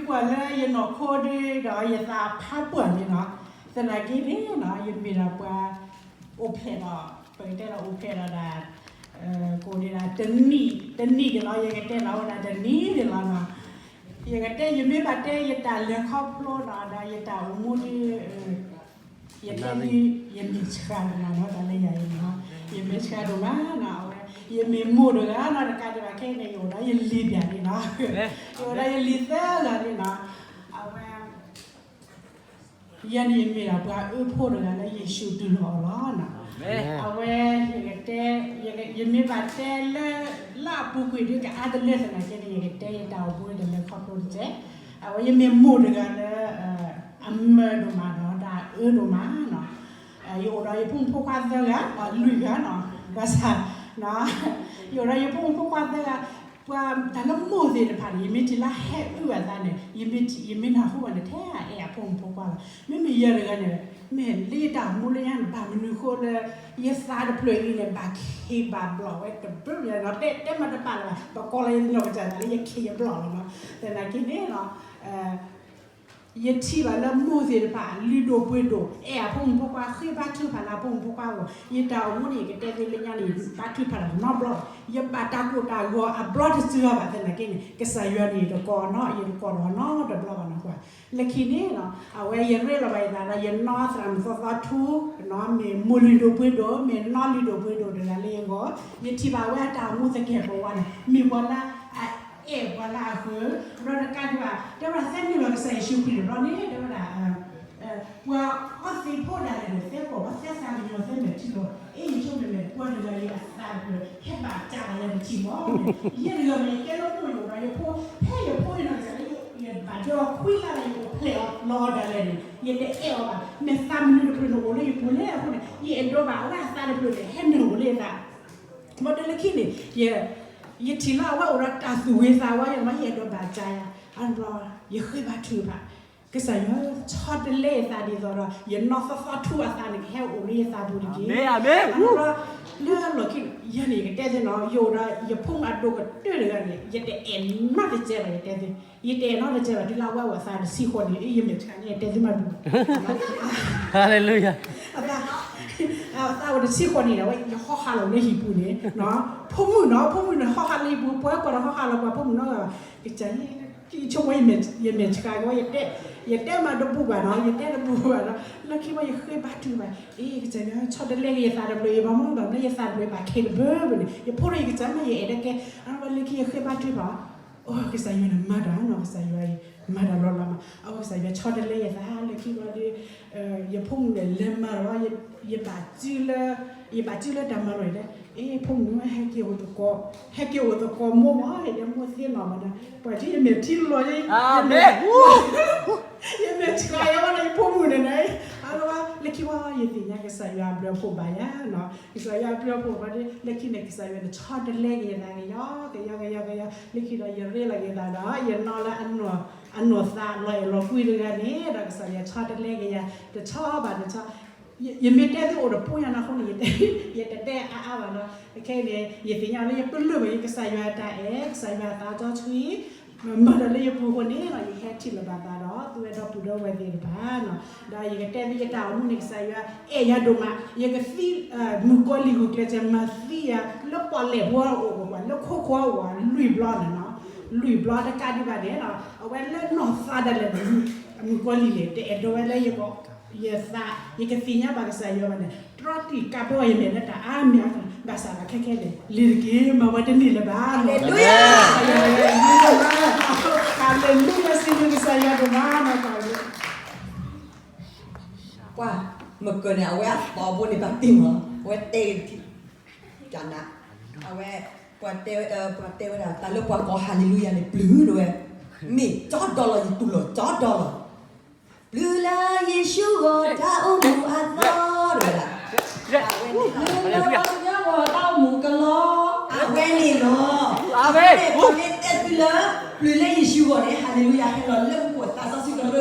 ပှၤလၢယနီၢ်ခိဒုးဒီးယသးဖးပှၢ်န့ၣ်လီၤ. သနာ်က့န့ၣ်လီၤ ယမ့ၢ်ဒၣ်ပှၤအိၣ်ဖျဲၣ်ဒီး ပကတဲလီၤအိၣ်ဖျဲၣ်ဒီးဒၣ် ကိးန့ၣ်ဒၣ်တနံၣ်တနံၣ်န့ၣ်လီၤ. ယကတဲလီၤဝဲဒၣ်တနံၣ်န့ၣ်လီၤ. ယကတဲ ယမ့ၢ်ဘၣ်တဲယတၢ်လဲၤခီဖျိဒီး ဒီးယတၢ်အိၣ်မူဒုး ယတဲ ယမ့ၢ်ဆှးဒိၣ်မးနီၤ တၢ်လၢယၤအံၤနီၤ, ယမ့ၢ်ဆှးဒိၣ်မးနီၤ အဝဲ ယမ့ၢ်မိၢ်တဂၤနီၤ တကးဒံးဘၣ်ခဲအံၤန့ၣ် ယအိၣ်ဒီးယလံၤပၠးန့ၣ်နီၤ, ယအိၣ်ဒီးယလံၤသၢဂၤန့ၣ်နီၤ, အဝဲ ယဲန့ၣ်ယမ့ၢ်ဒၣ်ပှၤအၢဖိတဂၤလၢယ့ၣ်ၡူးတူၢ်လိာ်အီၤလီၤနီၤ, အဝဲ ယကတဲ ယမ့ၢ်ဘၣ်တဲလၢ လၢအပူၤကွံာ်ဒုးကအါတလၢသနာ်က့န့ၣ် ယကတဲယတၢ်အိၣ်မူတလဲၤခီဖျိတကဲ, အဝဲယမ့ၢ်မိၢ်တဂၤလၢ အမၢဒိၣ်မးဒီး တၢ်အၢဒိၣ်မးနီၤ, ယအိၣ်ဒီးယဖိမုၣ်ဖိခွါသၢဂၤ လွံၢ်ဂၤနီၤ, ဘၣ်ဆၣ် ယအိၣ်ဒီးယဖိမုၣ်ဖိခွါသၢဂၤ, ပှၤတၢ်လၢမိၢ်သ့ၣ်တဖၣ်န့ၣ် ယမ့ၢ်ထံၣ်လၢဟဲအုၣ်အသးန့ၣ် ယမ့ၢ်နၢ်ဟူဘၣ်န့ၣ် ထဲအအဲၣ်အဖိမုၣ်ဖိခွါလီၤ. မ့မ့ၢ်ယဲတဂၤန့ၣ် မ့ၢ်လၢယတၢ်အိၣ်မူလၢညါန့ၣ် ဘၣ်မနုၤဃိလၢ ယသးတဖျၢၣ်အံၤန့ၣ် ဘၣ်ခ့ဘၣ်ဘျီၣ်ဝဲတဘျီလီၤ, တဲတဲမးတပာ်လၢၤဘၣ်, ပကိးလၢယနီၢ်ကစၢ်ဒၣ်လၢယခ့ယဘျီၣ်လီၤနီၤ, သနာ်က့န့ၣ်လီၤ ယထံၣ်ဘၣ်လၢမိၢ်သ့ၣ်တဖၣ် လုၢ်ဒိၣ်ပှ့ၤဒိၣ် အဲၣ်အဖိမုၣ်ဖိခွါ ဃ့ဘါထုကဖၣ်လၢအဖိမုၣ်ဖိခွါအဂီၢ်, ယတၢ်အိၣ်မူန့ၣ် ယကတဲသုလၢညါန့ၣ် ယဘါထုကဖၣ်တၢ်နီတဘျီ, ယဘၣ်တၢ်ကိၢ်တၢ်ဂီၤအဘျီတစှၤဘၣ်သနာ်က့န့ၣ် ကစၢ်ယွၤန့ၣ် ယတကိးနီ ယတကိးဒီးနီတဘျီဘၣ်နီၤ, လၢခံန့ၣ် အဝဲယရ့လိာ်ဘၣ်ယသးဒီး ယနီၢ်သရၣ်မုၣ်သီသီထူ မ့ၢ်မိၢ်လုၢ်ဒိၣ်ပှ့ၤဒိၣ် မ့ၢ်နီၢ်လုၢ်ဒိၣ်ပှ့ၤဒိၣ်တဂၤလၢယဂီၢ်, ယထံၣ်ဘၣ်ဝဲအတၢ်အိၣ်မူသကဲာ်ပဝးန့ၣ် မ့ၢ်ပှၤလၢအအဲၣ်ပှၤလၢအဃၢၤ, ဒီးတကးဒံးဘၣ် တဲဝဲဒၣ်သဲနုာ်လီၤကစၢ်ယ့ၣ်ၡူးခရံာ်တဘျီန့ၣ် တဲဝဲဒၣ် ပှၤအီသံးဖိဒၣ်လဲာ်န့ၣ် သဲကိးဘၣ်သဲသးကညီၤသဲမဲာ်ထံလီၤ, အ့ၣ် ယဆိကမိၣ်မ့ၢ်ပှၤတဂၤအံၤအသးတဖျၢၣ် ဟဲဘၣ်တၢ်လၢယတထံၣ်မီၢ်, ယဲတဂၤန့ၣ် ယတဲလၢမိၢ်ယအိၣ်ဒီးယဖိ, ဖဲယဖိန့ၣ်နီၤ ကစၢ်လၢယဘၣ်ဒၢအီၤခွံလါလၢယအိၣ်ဖျဲၣ်အီၤလီၤဒၣ်လဲာ်န့ၣ် ယတအဲၣ်အီၤဘၣ်, မ့ၢ်သးမနုၤတဖျၢၣ်န့ၣ်အိၣ်လၢယပူၤလဲၣ်အဃိန့ၣ် ယအဲၣ်ဒိးဘၣ်အဝဲအသးတဖျၢၣ်န့ၣ် ဟဲနုာ်အိၣ်လၢယသး ဘၣ်ဒီးလၢခံန့ၣ် ယထံၣ်လၢအဝဲအိၣ်ဒီးတၢ်သူၣ်ဂ့ၤသးဝါ ယမ့ၢ်ယအဲၣ်ဒိးဘၣ်တၢ်ယၤ, အဘျီ ယဃ့ဘါထုကဖၣ်, ကစၢ်ယွၤဆီတလဲယသးဒ်သိးဒီး ယနီၢ်သီသီထူအသးန့ၣ် ကဟဲအိၣ်လၢယသးပူၤတက့ၢ်. အဘျီ လၢလီၢ်ခံန့ၣ် ယဲန့ၣ် ယကတဲသုနီၤ ယအိၣ်ဒီးယဖိမုၣ်အဒိၣ်ကတၢၢ်တဂၤန့ၣ် ယတအဲၣ်နီတစဲးဘၣ် ယတဲသု, ယတအဲၣ်နီတစဲးဘၣ် တုၤလၢအဝဲအိၣ်အသးတဆံဃိးနံၣ် အ့ၣ် ယမဲာ်ဆှးန့ၣ် ယတဲသုမးဒူ ဟါလ့လူယၤ အသးအိၣ်တဆံဃိးနံၣ်ဒီး အဝဲယဟီၣ်ဟးလီၤလၢဟံၣ်ပူၤန့ၣ် ဖိမုၣ်နီၤ ဖိမုၣ်န့ၣ် ဟီၣ်ဟးလၢဟံၣ်ပူၤ ပှၤကွၢ်ဒီးဟီၣ်ဟးလီၤပှၤဖိမုၣ်နီၤ ကစၢ်ယဲ ယဆိကမိၣ် ယမဲာ်ဆှးက့ၤဝဲ ယတဲတဘူၣ်ဘၣ်နီၤ ယတဲတဘူၣ်ဘၣ်နီၤ လၢခံဝဲ ယဃ့ဘါထုကဖၣ် အ့ၣ် ကစၢ်ယွၤ ဆီတလဲက့ၤယသးတဖျၢၣ် ယဘၣ်မူဘၣ်မနုၤ ယသးတဖျၢၣ်ဘၣ်ခဲတဘၢဘၢန့ၣ် ယဖိဒီးယကစၢ်မ့ၢ်ယအဲၣ်ဒိးကဲ အဝဲလၢခံယဃ့ဘါထုကဖၣ် အိ ကစၢ်ယွၤန့ၣ်မၤတၢ်နီၤ ကစၢ်ယွၤအံၤ မၤတၢ်လီၤလီၤမး အဝဲကစၢ်ယွၤဆီတလဲယသးလၢခံဝဲဒီး ယဖိမုၣ်န့ၣ် လဲၤမၤတၢ်ဝဲ ယဘၣ်စုလၢ ယဘၣ်စုလၢတၢ်မၤလီၤအံၤလၢ အ့ ဖိမုၣ် ဟဲက့ၤအိၣ်သကိး ဟဲက့ၤအိၣ်သကိးမိၢ်မး ယမိၢ်သ့ၣ်နီၣ်မးဒီး ပှၤက့ယမဲာ်ထံလီၤ ယမဲာ်ဆှးယဝဲဒီးယဖိမုၣ်န့ၣ်န့ၣ် အဝဲလၢခံဝဲ ယသ့ၣ်ညါကစၢ်ယွၤအဘျုးအဖှိၣ်ဘၣ်ယၤနီၤ ကစၢ်ယွၤအဘျုးအဖှိၣ်ဘၣ်ဒီး လၢခံန့ၣ် ကစၢ်ယွၤန့ၣ် ဆီတလဲက့ၤယသးက့ၤယီၤ ကယီၤ ကယီၤ ကယီၤ လၢခံဒီး ယရ့လိာ်က့ၤသးဒီး ယနီၢ်လၢ အနီၢ်သးလီၤအဲၣ်လီၤကွံတဂၤန့ၣ်ဒီး ကစၢ်ယွၤဆီတလဲက့ၤယၤ တဆီဘၣ်တဆီ ယမ့ၢ်တဲသုအိၣ်တပူၤညါနီၤအဃိန့ၣ် ယတတဲအါအါဘၣ်နီၤ ခဲအံၤန့ၣ် ယသ့ၣ်ညါလၢယပလၢၢ်ဘၣ် ယကစၢ်ယွၤအတၢ်အဲၣ် ကစၢ်ယွၤအသးစီဆှံ မၤတၢ်လၢယပူၤအဃိန့ၣ်နီၤ ယဟဲထံၣ်လိာ်ဘၣ်သးဒီး သုဝဲဒီပုၢ်ဒီဝဲၢ်သ့ၣ်တဖၣ်နီၤ ဒီးယကတဲသုယတၢ်အိၣ်မူန့ၣ် ကစၢ်ယွၤအဲၣ်ယၤဒိၣ်မး ယကသံ မုၣ်ကီၤလံၢ်ဂုာ်ကျဲးစၢးမၤသံယၤ လၢပီၣ်လဲၣ်ဖိအအိၣ် လၢခိခိၣ်အအိၣ် လွံၢ်ဘျီန့ၣ်နီၤ လွံၢ်ဘျီတကးဒံးဘၣ်န့ၣ် အဝဲလၢနီၢ်သးဒၣ်လဲာ်န့ၣ် မုၣ်ကီၤလံၢ်န့ၣ် တအဲၣ်ဒိးဝဲလၢယဂီၢ် ယသး ယကသ့ၣ်ညါဘၣ်ကစၢ်ယွၤဘၣ်န့ၣ် တြီတံာ်ကးဘၢယမဲာ်လၢတၢ်အါမံၤအါ ဘၣ်ဆၣ်ဒီးခဲခဲန့ၣ် လံၤတက့ၢ် မၤဝဲတန့ၢ်လၢၤဘၣ် ဟါလ့လူယၤ စံးဘျုးကစၢ်ယွၤဒိၣ်မးနီၤ ပှၤ မကၢၤန့ၣ် အဝဲအသီဖိန့ၣ် ဘၣ်တ့ၢ်မး အဝဲတဲက့ၤတံၢ် ကနၤ အဝဲ ပှၤတဲဝဲ ပှၤတဲဝဲဒၣ် တၢ်လၢပှၤကိးဟါလ့လူယၤန့ၣ် ပျုၤဒိၣ်ဝဲ မ့ၢ်ကၠီဒီလီၤ ယတူၢ်လိာ်ကၠီဒီလီၤ ပျုၤလၢယ့ၣ်ၡူးဂီၢ် တၢ်အိၣ်မူအသီ တဲဝဲဒၣ် ပျုၤလၢပှၤကညီဂီၢ် တၢ်အိၣ်မူကလီ အဝဲန့ၣ်လီၤ အဝဲ ပှၤမ့ၢ်တဲသုလၢ ပျုၤလၢယ့ၣ်ၡူးဂီၢ်န့ၣ် ဟါလ့လူယၤ ဟဲလီၤလၢပှၤသးစီဆှံကရၢကရိလၢတၢ်ဒီဘၣ်ယၤ ဟါလ့လူယၤ ဖဲလီၤကွဲးလီၤ စီၤပီ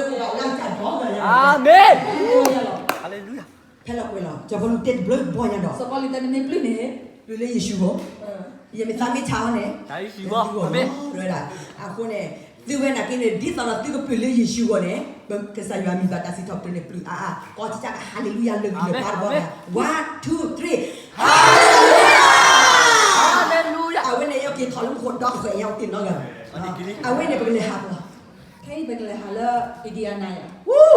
လူးတဲတဘျီဘျီညါဒီး စီၤပီလူးတဲနမ့ၢ်ပျုၤန့ၣ် ပျုၤလၢယ့ၣ်ၡူးဂီၢ် ယမ့ၢ်သးမ့ၢ်ဆါအီၤန့ၣ် တၢ်ယ့ၣ်ၡူးဂီၢ် တဲဝဲဒၣ် အဃိန့ၣ် သုဝဲနာ်က့န့ၣ် ဒ်သိးဒီးသုကပျုၢ်လၢယ့ၣ်ၡူးအဂီၢ်န့ၣ်, ကစၢ်ယွၤအမံၤဘၣ်တၢ်စံးထီၣ်ပတြၢၤန့ၣ် ပျုၢ်အါအါ, ကိးကက hallelujah လၢာ်ဂံၢ်လၢာ်ဘါတဘီ, one two three, hallelujah. အဝဲန့ၣ် ယက့ၤထီၣ်လၢမူခိၣ်ဒီခွဲး ယတ့ၢ်နီတဂၤ, အဝဲန့ၣ် ပကလဲၤဟးပလီၢ်, ခဲအံၤပကလဲၤဟးလၢ Indiana ယၤ